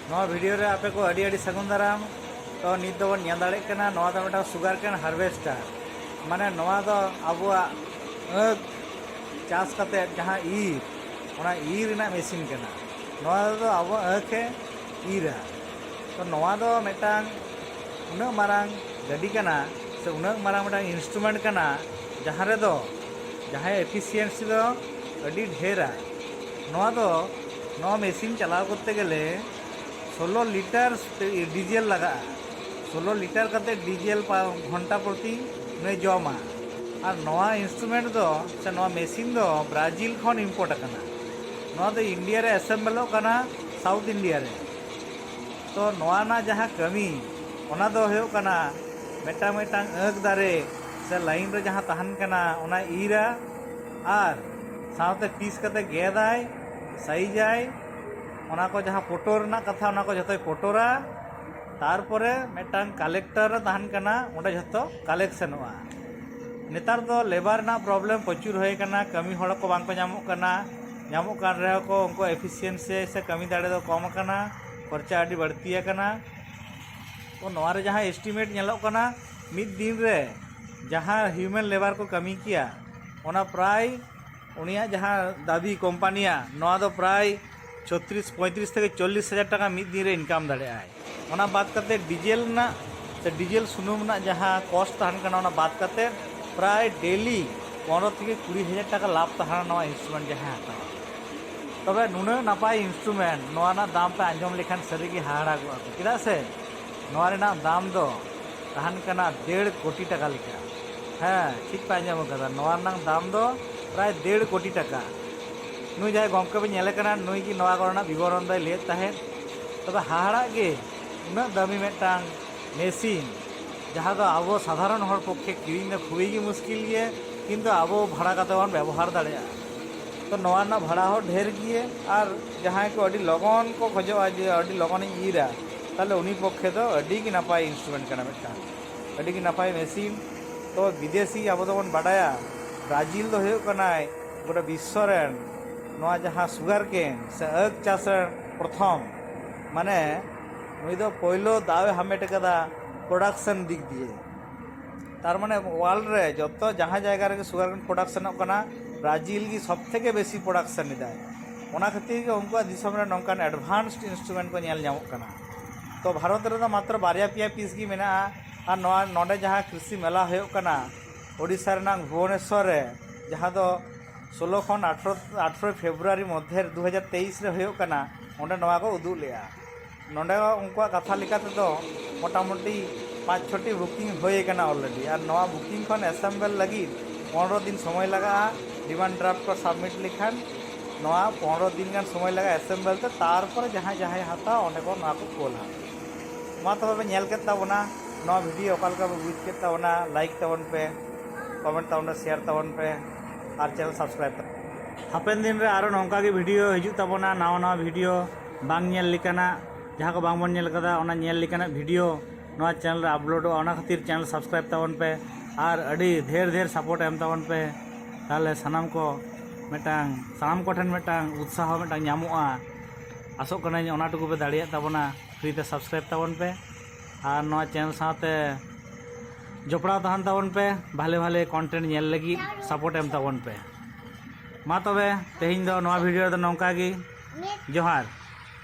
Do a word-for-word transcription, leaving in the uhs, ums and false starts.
ᱱᱚᱣᱟ ᱵᱷᱤᱰᱤᱭᱳ ᱨᱮ ᱟᱯᱮ ᱠᱚ ᱟᱹᱰᱤ ᱟᱹᱰᱤ ᱥᱟᱹᱜᱩᱱ ᱫᱟᱨᱟᱢ᱾ ᱛᱚ, ᱱᱤᱛ ᱫᱚᱵᱚᱱ ᱧᱮᱞ ᱫᱟᱲᱮᱭᱟᱜ ᱠᱟᱱᱟ, ᱱᱚᱣᱟ ᱫᱚ ᱢᱤᱫᱴᱟᱝ ᱥᱩᱜᱟᱨ ᱠᱮᱱ ᱦᱟᱨᱵᱷᱮᱥᱴᱟᱨ᱾ ᱢᱟᱱᱮ, ᱱᱚᱣᱟ ᱫᱚ ᱟᱵᱚᱣᱟᱜ ᱟᱹᱠ ᱪᱟᱥ ᱠᱟᱛᱮᱫ ᱡᱟᱦᱟᱸ ᱤᱨ, ᱚᱱᱟ ᱤᱨ ᱨᱮᱱᱟᱜ ᱢᱮᱥᱤᱱ ᱠᱟᱱᱟ᱾ ᱱᱚᱣᱟ ᱫᱚ ᱟᱵᱚᱣᱟᱜ ᱟᱹᱠ ᱮ ᱤᱨᱟ᱾ ᱛᱚ, ᱱᱚᱣᱟ ᱫᱚ ᱢᱤᱫᱴᱟᱝ ᱩᱱᱟᱹᱜ ᱢᱟᱨᱟᱝ ᱜᱟᱹᱰᱤ ᱠᱟᱱᱟ, ᱥᱮ ᱩᱱᱟᱹᱜ ᱢᱟᱨᱟᱝ ᱢᱤᱫᱴᱟᱝ ᱤᱱᱥᱴᱨᱩᱢᱮᱱᱴ ᱠᱟᱱᱟ, ᱡᱟᱦᱟᱸ ᱨᱮᱫᱚ, ᱡᱟᱦᱟᱸᱭᱟᱜ ᱮᱯᱷᱤᱥᱤᱭᱮᱱᱥᱤ ᱫᱚ ᱟᱹᱰᱤ ᱰᱷᱮᱨᱟ᱾ ᱱᱚᱣᱟ ᱫᱚ, ᱱᱚᱣᱟ ᱢᱮᱥᱤᱱ ᱪᱟᱞᱟᱣ ᱠᱚᱨᱛᱮ ᱜᱮᱞᱮ ᱥᱳᱞᱳ ᱞᱤᱴᱟᱨ ᱰᱤᱡᱮᱞ ᱞᱟᱜᱟᱜᱼᱟ᱾ ᱥᱳᱞᱳ ᱞᱤᱴᱟᱨ ᱠᱟᱛᱮ ᱰᱤᱡᱮᱞ ᱯᱟ-, ᱜᱷᱚᱱᱴᱟ ᱯᱨᱚᱛᱤ ᱩᱱᱤᱭ ᱡᱚᱢᱟ᱾ ᱟᱨ ᱱᱚᱣᱟ ᱤᱱᱥᱴᱨᱩᱢᱮᱱᱴ ᱫᱚ, ᱥᱮ ᱱᱚᱣᱟ ᱢᱮᱥᱤᱱ ᱫᱚ ᱵᱨᱟᱡᱤᱞ ᱠᱷᱚᱱ ᱤᱢᱯᱳᱨᱴ ᱟᱠᱟᱱᱟ᱾ ᱱᱚᱣᱟ ᱫᱚ ᱤᱱᱰᱤᱭᱟ ᱨᱮ ᱮᱥᱮᱢᱵᱮᱞᱚᱜ ᱠᱟᱱᱟ, ᱥᱟᱣᱩᱛᱷ ᱤᱱᱰᱤᱭᱟ ᱨᱮ᱾ ᱛᱚ, ᱱᱚᱣᱟ ᱨᱮᱱᱟᱜ ᱡᱟᱦᱟᱸ ᱠᱟᱹᱢᱤ, ᱚᱱᱟ ᱫᱚ ᱦᱩᱭᱩᱜ ᱠᱟᱱᱟ, ᱢᱤᱫᱴᱟᱝ ᱢᱤᱫᱴᱟᱝ ᱟᱹᱠ ᱫᱟᱨᱮ ᱥᱮ ᱞᱟᱭᱤᱱ ᱨᱮ ᱡᱟᱦᱟᱸ ᱛᱟᱦᱮᱱ ᱠᱟᱱᱟ, ᱚᱱᱟ ᱤᱨᱟ ᱟᱨ ᱥᱟᱶᱛᱮ ᱯᱤᱥ ᱠᱟᱛᱮ ᱜᱮᱫᱟᱭ, ᱥᱟᱭᱤᱡᱟᱭ᱾ ᱚᱱᱟ ᱠᱚ ᱡᱟᱦᱟᱸ ᱯᱚᱴᱚᱨ ᱨᱮᱱᱟᱜ ᱠᱟᱛᱷᱟ, ᱚᱱᱟ ᱠᱚ ᱡᱷᱚᱛᱚᱭ ᱯᱚᱴᱚᱨᱟ᱾ ᱛᱟᱨᱯᱚᱨᱮ ᱢᱤᱫᱴᱟᱝ ᱠᱟᱞᱮᱠᱴᱚᱨ ᱨᱮ ᱛᱟᱦᱮᱱ ᱠᱟᱱᱟ, ᱚᱸᱰᱮ ᱡᱷᱚᱛᱚ ᱠᱟᱞᱮᱠᱥᱚᱱᱚᱜᱼᱟ᱾ ᱱᱮᱛᱟᱨ ᱫᱚ ᱞᱮᱵᱟᱨ ᱨᱮᱱᱟᱜ ᱯᱨᱚᱵᱞᱮᱢ ᱯᱨᱚᱪᱩᱨ ᱦᱩᱭ ᱟᱠᱟᱱᱟ, ᱠᱟᱹᱢᱤ ᱦᱚᱲ ᱠᱚ ᱵᱟᱝ ᱠᱚ ᱧᱟᱢᱚᱜ ᱠᱟᱱᱟ᱾ ᱧᱟᱢᱚᱜ ᱠᱟᱱ ᱨᱮᱦᱚᱸ ᱠᱚ, ᱩᱱᱠᱩ ᱮᱯᱷᱤᱥᱤᱭᱮᱱᱥᱤ ᱥᱮ ᱠᱟᱹᱢᱤ ᱫᱟᱲᱮ ᱫᱚ ᱠᱚᱢ ᱟᱠᱟᱱᱟ, ᱠᱷᱚᱨᱪᱟ ᱟᱹᱰᱤ ᱵᱟᱹᱲᱛᱤ ᱟᱠᱟᱱᱟ᱾ ᱛᱚ, ᱱᱚᱣᱟ ᱨᱮ ᱡᱟᱦᱟᱸ ᱮᱥᱴᱤᱢᱮᱴ ᱧᱮᱞᱚᱜ ᱠᱟᱱᱟ, ᱢᱤᱫ ᱫᱤᱱ ᱨᱮ ᱡᱟᱦᱟᱸ ᱦᱤᱭᱩᱢᱮᱱ ᱞᱮᱵᱟᱨ ᱠᱚ ᱠᱟᱹᱢᱤ ᱠᱮᱭᱟ, ᱚᱱᱟ ᱯᱨᱟᱭ, ᱩᱱᱤᱭᱟᱜ ᱡᱟᱦᱟᱸ ᱫᱟᱹᱵᱤ ᱠᱳᱢᱯᱟᱱᱤᱭᱟᱜ, ᱱᱚᱣᱟ ᱫᱚ ᱯᱨᱟᱭ ᱪᱷᱚᱛᱨᱤᱥ, ᱯᱚᱸᱭᱛᱨᱤᱥ ᱛᱷᱮᱠᱮ ᱪᱚᱞᱞᱤᱥ ᱦᱟᱡᱟᱨ ᱴᱟᱠᱟ ᱢᱤᱫ ᱫᱤᱱ ᱨᱮ ᱤᱱᱠᱟᱢ ᱫᱟᱲᱮᱭᱟᱜᱼᱟᱭ᱾ ᱚᱱᱟ ᱵᱟᱫ ᱠᱟᱛᱮ ᱰᱤᱡᱮᱞ ᱨᱮᱱᱟᱜ, ᱥᱮ ᱰᱤᱡᱮᱞ ᱥᱩᱱᱩᱢ ᱨᱮᱱᱟᱜ ᱡᱟᱦᱟᱸ ᱠᱚᱥᱴ ᱛᱟᱦᱮᱱ ᱠᱟᱱᱟ, ᱚᱱᱟ ᱵᱟᱫ ᱠᱟᱛᱮ ᱯᱨᱟᱭ ᱰᱮᱞᱤ ᱯᱚᱱᱨᱚ ᱛᱷᱮᱠᱮ ᱠᱩᱲᱤ ᱦᱟᱡᱟᱨ ᱴᱟᱠᱟ ᱞᱟᱵᱷ ᱛᱟᱦᱮᱱᱟ ᱱᱚᱣᱟ ᱤᱱᱥᱴᱨᱩᱢᱮᱱᱴ ᱡᱟᱦᱟᱸᱭ ᱦᱟᱛᱟᱣᱟ᱾ ᱛᱚᱵᱮ ᱱᱩᱱᱟᱹᱜ ᱱᱟᱯᱟᱭ ᱤᱱᱥᱴᱨᱩᱢᱮᱱᱴ, ᱱᱚᱣᱟ ᱨᱮᱱᱟᱜ ᱫᱟᱢ ᱯᱮ ᱟᱸᱡᱚᱢ ᱞᱮᱠᱷᱟᱱ ᱥᱟᱹᱨᱤᱜᱮ ᱦᱟᱦᱟᱲᱟᱜᱚᱜᱼᱟ ᱯᱮ᱾ ᱪᱮᱫᱟᱜ ᱥᱮ ᱱᱚᱣᱟ ᱨᱮᱱᱟᱜ ᱫᱟᱢ ᱫᱚ ᱛᱟᱦᱮᱱ ᱠᱟᱱᱟ ᱰᱮᱲ ᱠᱳᱴᱤ ᱴᱟᱠᱟ ᱞᱮᱠᱟ᱾ ᱦᱮᱸ, ᱴᱷᱤᱠ ᱯᱮ ᱟᱸᱡᱚᱢ ᱟᱠᱟᱫᱟ, ᱱᱚᱣᱟ ᱨᱮᱱᱟᱜ ᱫᱟᱢ ᱫᱚ ᱯᱨᱟᱭ ᱰᱮᱲ ᱠᱳᱴᱤ ᱴᱟᱠᱟ᱾ ᱱᱩᱭ ᱡᱟᱦᱟᱸᱭ ᱜᱚᱢᱠᱮ ᱵᱮᱱ ᱧᱮᱞᱮ ᱠᱟᱱᱟ, ᱱᱩᱭ ᱜᱮ ᱱᱚᱣᱟ ᱠᱚᱨᱮᱱᱟᱜ ᱵᱤᱵᱚᱨᱚᱱ ᱫᱚᱭ ᱞᱟᱹᱭᱮᱫ ᱛᱟᱦᱮᱸᱫ᱾ ᱛᱚᱵᱮ ᱦᱟᱦᱟᱲᱟᱜ ᱜᱮ, ᱩᱱᱟᱹᱜ ᱫᱟᱹᱢᱤ ᱢᱤᱫᱴᱟᱝ ᱢᱮᱥᱤᱱ, ᱡᱟᱦᱟᱸ ᱫᱚ ᱟᱵᱚ ᱥᱟᱫᱷᱟᱨᱚᱱ ᱦᱚᱲ ᱯᱚᱠᱠᱷᱮ ᱠᱤᱨᱤᱧ ᱫᱚ ᱠᱷᱩᱵᱤ ᱜᱮ ᱢᱩᱥᱠᱤᱞ ᱜᱮᱭᱟ, ᱠᱤᱱᱛᱩ ᱟᱵᱚ ᱵᱷᱟᱲᱟ ᱠᱟᱛᱮ ᱵᱚᱱ ᱵᱮᱵᱚᱦᱟᱨ ᱫᱟᱲᱮᱭᱟᱜᱼᱟ᱾ ᱛᱚ, ᱱᱚᱣᱟ ᱨᱮᱱᱟᱜ ᱵᱷᱟᱲᱟ ᱦᱚᱸ ᱰᱷᱮᱨ ᱜᱮᱭᱟ, ᱟᱨ ᱡᱟᱦᱟᱸᱭ ᱠᱚ ᱟᱹᱰᱤ ᱞᱚᱜᱚᱱ ᱠᱚ ᱠᱷᱚᱡᱚᱜᱼᱟ ᱡᱮ ᱟᱹᱰᱤ ᱞᱚᱜᱚᱱᱤᱧ ᱤᱨᱟ, ᱛᱟᱦᱞᱮ ᱩᱱᱤ ᱯᱚᱠᱠᱷᱮ ᱫᱚ ᱟᱹᱰᱤ ᱜᱮ ᱱᱟᱯᱟᱭ ᱤᱱᱥᱴᱨᱩᱢᱮᱱᱴ ᱠᱟᱱᱟ ᱢᱤᱫᱴᱟᱝ, ᱟᱹᱰᱤ ᱜᱮ ᱱᱟᱯᱟᱭ ᱢᱮᱥᱤᱱ᱾ ᱛᱚ, ᱵᱤᱫᱮᱥᱤ ᱟᱵᱚ ᱫᱚᱵᱚᱱ ᱵᱟᱰᱟᱭᱟ, ᱵᱨᱟᱡᱤᱞ ᱫᱚ ᱦᱩᱭᱩᱜ ᱠᱟᱱᱟᱭ ᱜᱚᱴᱟ ᱵᱤᱥᱥᱚ ᱨᱮᱱ ᱱᱚᱣᱟ ᱡᱟᱦᱟᱸ ᱥᱩᱜᱟᱨ ᱠᱮᱱ ᱥᱮ ᱟᱹᱠ ᱪᱟᱥ ᱨᱮᱱ ᱯᱨᱚᱛᱷᱚᱢ ᱢᱟᱱᱮ ᱱᱩᱭ ᱫᱚ ᱯᱳᱭᱞᱳ ᱫᱟᱣ ᱮ ᱦᱟᱢᱮᱴ ᱟᱠᱟᱫᱟ ᱯᱨᱚᱰᱟᱠᱥᱚᱱ ᱫᱤᱠ ᱫᱤᱭᱮ᱾ ᱛᱟᱨ ᱢᱟᱱᱮ ᱣᱟᱨᱞᱰ ᱨᱮ ᱡᱚᱛᱚ ᱡᱟᱦᱟᱸ ᱡᱟᱭᱜᱟ ᱨᱮᱜᱮ ᱥᱩᱜᱟᱨ ᱠᱮᱱ ᱯᱨᱚᱰᱟᱠᱥᱚᱱᱚᱜ ᱠᱟᱱᱟ, ᱵᱨᱟᱡᱤᱞ ᱜᱮ ᱥᱚᱵ ᱛᱷᱮᱠᱮ ᱵᱮᱥᱤ ᱯᱨᱚᱰᱟᱠᱥᱚᱱ ᱮᱫᱟᱭ᱾ ᱚᱱᱟ ᱠᱷᱟᱹᱛᱤᱨ ᱜᱮ ᱩᱱᱠᱩᱣᱟᱜ ᱫᱤᱥᱚᱢ ᱨᱮ ᱱᱚᱝᱠᱟᱱ ᱮᱰᱵᱷᱟᱱᱥᱰ ᱤᱱᱥᱴᱨᱩᱢᱮᱱᱴ ᱠᱚ ᱧᱮᱞ ᱧᱟᱢᱚᱜ ᱠᱟᱱᱟ᱾ ᱛᱚ ᱵᱷᱟᱨᱚᱛ ᱨᱮᱫᱚ ᱢᱟᱛᱨᱚ ᱵᱟᱨᱭᱟ ᱯᱮᱭᱟ ᱯᱤᱥ ᱜᱮ ᱢᱮᱱᱟᱜᱼᱟ᱾ ᱟᱨ ᱱᱚᱣᱟ ᱱᱚᱰᱮ ᱡᱟᱦᱟᱸ ᱠᱨᱤᱥᱤ ᱢᱮᱞᱟ ᱦᱩᱭᱩᱜ ᱠᱟᱱᱟ ᱳᱰᱤᱥᱟ ᱨᱮᱱᱟᱜ ᱵᱷᱩᱵᱚᱱᱮᱥᱚᱨ ᱨᱮ, ᱡᱟᱦᱟᱸ ᱫᱚ ᱥᱳᱞᱳ ᱠᱷᱚᱱ ᱟᱴᱷᱨᱚ ᱟᱴᱷᱨᱚ ᱯᱷᱮᱵᱽᱨᱩᱣᱟᱨᱤ ᱢᱚᱫᱽᱫᱷᱮ ᱫᱩ ᱦᱟᱡᱟᱨ ᱛᱮᱭᱤᱥ ᱨᱮ ᱦᱩᱭᱩᱜ ᱠᱟᱱᱟ, ᱚᱸᱰᱮ ᱱᱚᱣᱟ ᱠᱚ ᱩᱫᱩᱜ ᱞᱮᱜᱼᱟ᱾ ᱱᱚᱰᱮ ᱩᱱᱠᱩᱣᱟᱜ ᱠᱟᱛᱷᱟ ᱞᱮᱠᱟ ᱛᱮᱫᱚ ᱢᱚᱴᱟᱢᱩᱴᱤ ᱯᱟᱸᱪ ᱪᱷᱚᱴᱤ ᱵᱩᱠᱤᱝ ᱦᱩᱭ ᱟᱠᱟᱱᱟ ᱚᱞᱨᱮᱰᱤ, ᱟᱨ ᱱᱚᱣᱟ ᱵᱩᱠᱤᱝ ᱠᱷᱚᱱ ᱮᱥᱮᱢᱵᱮᱞ ᱞᱟᱹᱜᱤᱫ ᱯᱚᱱᱨᱚ ᱫᱤᱱ ᱥᱚᱢᱚᱭ ᱞᱟᱜᱟᱜᱼᱟ᱾ ᱰᱤᱢᱟᱱᱰ ᱰᱨᱟᱯᱴ ᱠᱚ ᱥᱟᱵᱢᱤᱴ ᱞᱮᱠᱷᱟᱱ ᱱᱚᱣᱟ ᱯᱚᱱᱨᱚ ᱫᱤᱱ ᱜᱟᱱ ᱥᱚᱢᱚᱭ ᱞᱟᱜᱟᱜᱼᱟ ᱮᱥᱮᱢᱵᱮᱞ ᱛᱮ, ᱛᱟᱨᱯᱚᱨᱮ ᱡᱟᱦᱟᱸᱭ ᱡᱟᱦᱟᱸᱭ ᱦᱟᱛᱟᱣᱟ ᱚᱸᱰᱮ ᱠᱚ ᱱᱚᱣᱟ ᱠᱚ ᱠᱳᱞᱟ᱾ ᱢᱟ ᱛᱚᱵᱮ ᱯᱮ ᱧᱮᱞ ᱠᱮᱫ ᱛᱟᱵᱚᱱᱟ ᱱᱚᱣᱟ ᱵᱷᱤᱰᱤᱭᱳ, ᱚᱠᱟ ᱞᱮᱠᱟ ᱯᱮ ᱵᱩᱡᱽ ᱠᱮᱫ ᱛᱟᱵᱚᱱᱟ, ᱞᱟᱭᱤᱠ ᱛᱟᱵᱚᱱ ᱯᱮ, ᱠᱚᱢᱮᱱᱴ ᱛᱟᱵᱚᱱ ᱯᱮ, ᱥᱮᱭᱟᱨ ᱛᱟᱵᱚᱱ ᱯᱮ, ᱟᱨ ᱪᱮᱱᱮᱞ ᱥᱟᱵᱥᱠᱨᱟᱭᱤᱵ ᱛᱟᱵᱚᱱ ᱯᱮ᱾ ᱦᱟᱯᱮᱱ ᱫᱤᱱ ᱨᱮ ᱟᱨᱚ ᱱᱚᱝᱠᱟ ᱜᱮ ᱵᱷᱤᱰᱤᱭᱳ ᱦᱤᱡᱩᱜ ᱛᱟᱵᱚᱱᱟ, ᱱᱟᱣᱟ ᱱᱟᱣᱟ ᱵᱷᱤᱰᱤᱭᱳ ᱵᱟᱝ ᱧᱮᱞ ᱞᱮᱠᱟᱱᱟᱜ, ᱡᱟᱦᱟᱸ ᱠᱚ ᱵᱟᱝ ᱵᱚᱱ ᱧᱮᱞ ᱠᱟᱫᱟ ᱚᱱᱟ ᱧᱮᱞ ᱞᱮᱠᱟᱱᱟᱜ ᱵᱷᱤᱰᱤᱭᱳ ᱱᱚᱣᱟ ᱪᱮᱱᱮᱞ ᱨᱮ ᱟᱯᱞᱳᱰᱚᱜᱼᱟ᱾ ᱚᱱᱟ ᱠᱷᱟᱹᱛᱤᱨ ᱪᱮᱱᱮᱞ ᱥᱟᱵᱥᱠᱨᱟᱭᱤᱵ ᱛᱟᱵᱚᱱ ᱯᱮ ᱟᱨ ᱟᱹᱰᱤ ᱰᱷᱮᱨ ᱰᱷᱮᱨ ᱥᱟᱯᱳᱨᱴ ᱮᱢ ᱛᱟᱵᱚᱱ ᱯᱮ᱾ ᱛᱟᱦᱚᱞᱮ ᱥᱟᱱᱟᱢ ᱠᱚ ᱢᱤᱫᱴᱟᱝ, ᱥᱟᱱᱟᱢ ᱠᱚᱴᱷᱮᱱ ᱢᱤᱫᱴᱟᱝ ᱩᱛᱥᱟᱦᱚ ᱢᱤᱫᱴᱟᱝ ᱧᱟᱢᱚᱜᱼᱟ᱾ ᱟᱥᱚᱜ ᱠᱟᱹᱱᱟᱹᱧ ᱚᱱᱟ ᱴᱩᱠᱩ ᱯᱮ ᱫᱟᱲᱮᱭᱟᱜ ᱛᱟᱵᱚᱱᱟ, ᱯᱷᱨᱤ ᱛᱮ ᱥᱟᱵᱥᱠᱨᱟᱭᱤᱵ ᱛᱟᱵᱚᱱ ᱯᱮ ᱟᱨ ᱱᱚᱣᱟ ᱪᱮᱱᱮᱞ ᱥᱟᱶᱛᱮ ᱡᱚᱯᱲᱟᱣ ᱛᱟᱦᱮᱱ ᱛᱟᱵᱚᱱ ᱯᱮ, ᱵᱷᱟᱞᱮ ᱵᱷᱟᱞᱮ ᱠᱚᱱᱴᱮᱱᱴ ᱧᱮᱞ ᱞᱟᱹᱜᱤᱫ ᱥᱟᱯᱳᱨᱴ ᱮᱢ ᱛᱟᱵᱚᱱ ᱯᱮ᱾ ᱢᱟ ᱛᱚᱵᱮ ᱛᱮᱦᱮᱧ ᱫᱚ ᱱᱚᱣᱟ ᱵᱷᱤᱰᱤᱭᱳ ᱨᱮᱫᱚ ᱱᱚᱝᱠᱟ ᱜᱮ᱾ ᱡᱚᱦᱟᱨ᱾